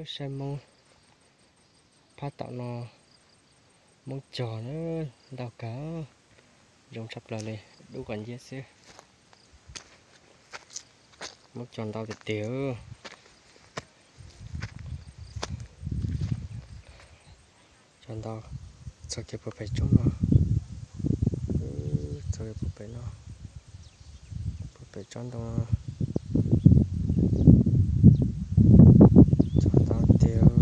Saib Hmoob phab tom no, Hmoob cog na, ntau kawg, zoo tshaj plaws li, dub kom nciab xwb. Hmoob cog ntau tiag tiag. Cog ntau, txog kiag puag pem tsob no, txog kiag puag pem no, puag pem tsob ntoo no. Cog ntau tiag.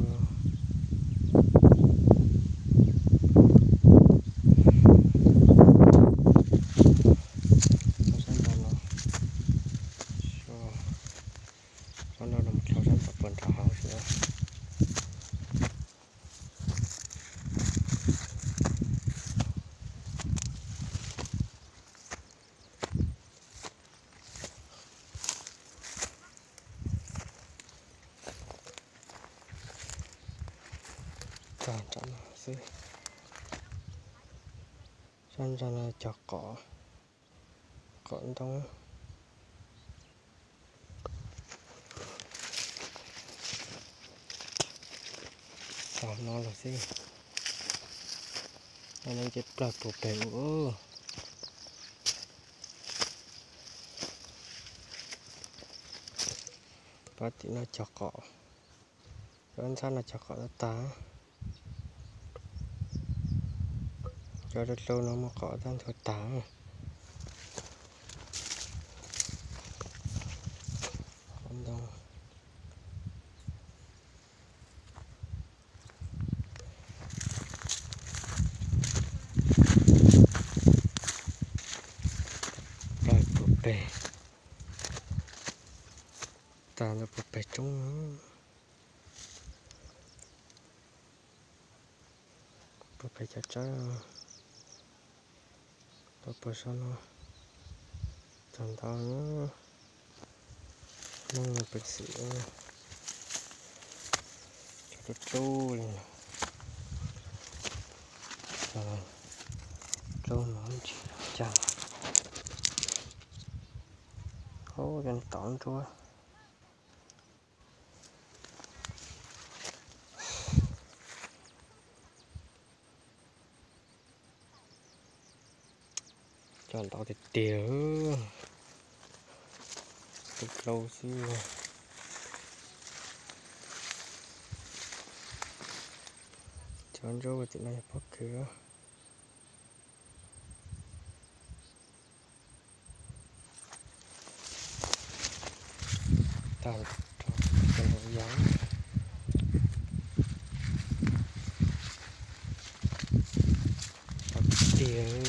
Sab nraud no, sab nraud no mus dhau sab nraud puag nram hav xwb na. Tag nrho no xwb. Sab nraud no cog qom, qom ntoo. Tag no los xwb. No nce plaws puag pem ub. Pab tim no cog qom, cov ntxhab no cog qom tag tag. Cov dlua dlua no muaj qom tag nrho tag. Qom ntoo. Plaws puag pem, tag ntawm puag pem roob. Puag pem cov tsawb, puag pem saum no, tag ntau. Hmoob no pev xwm, cov dub dub li no, dub no tsis cas. Ub, cov tom nruab. Cog ntau tiag tiag, tus dlua xwb. Cov ntsuab tim no yog pob kws. Tag nrho cov ntawd yog tiag.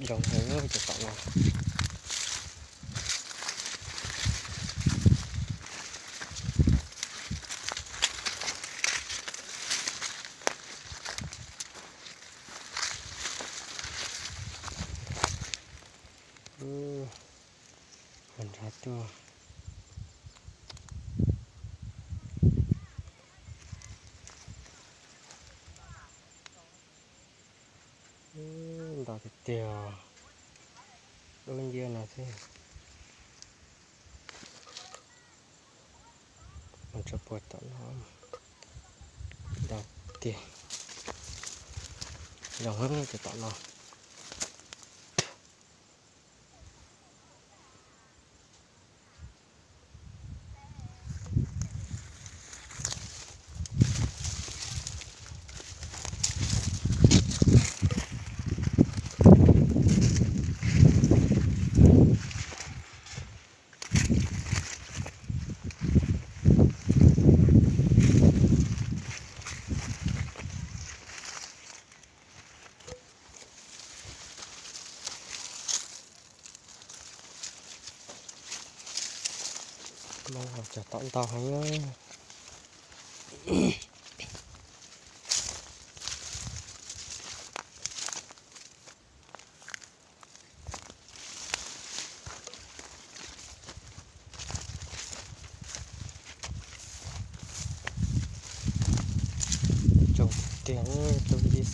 Zoo heev cov tom no. Ua nrad tuaj. Ntau tiag tiag, dub nciab no xwb. Mus tso puag tom no, ntau tiag, zoo heev cov tom no. Cog tom ntau heev. Tsoom tiag, tsoom nciab.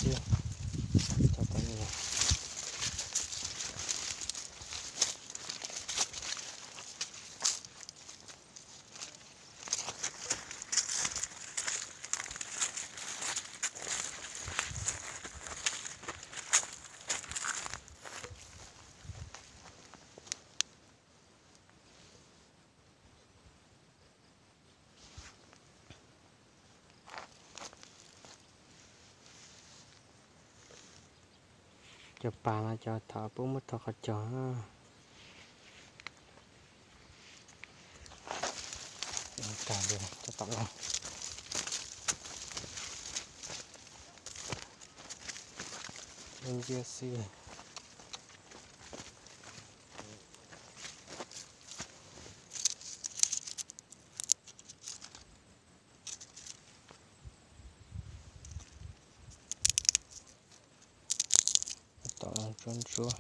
Cov pas no cov thaum pub muab thau qhov cog. Tag li, tab tom los. Ntsia xwb. Tom los ntsuab ntsuab.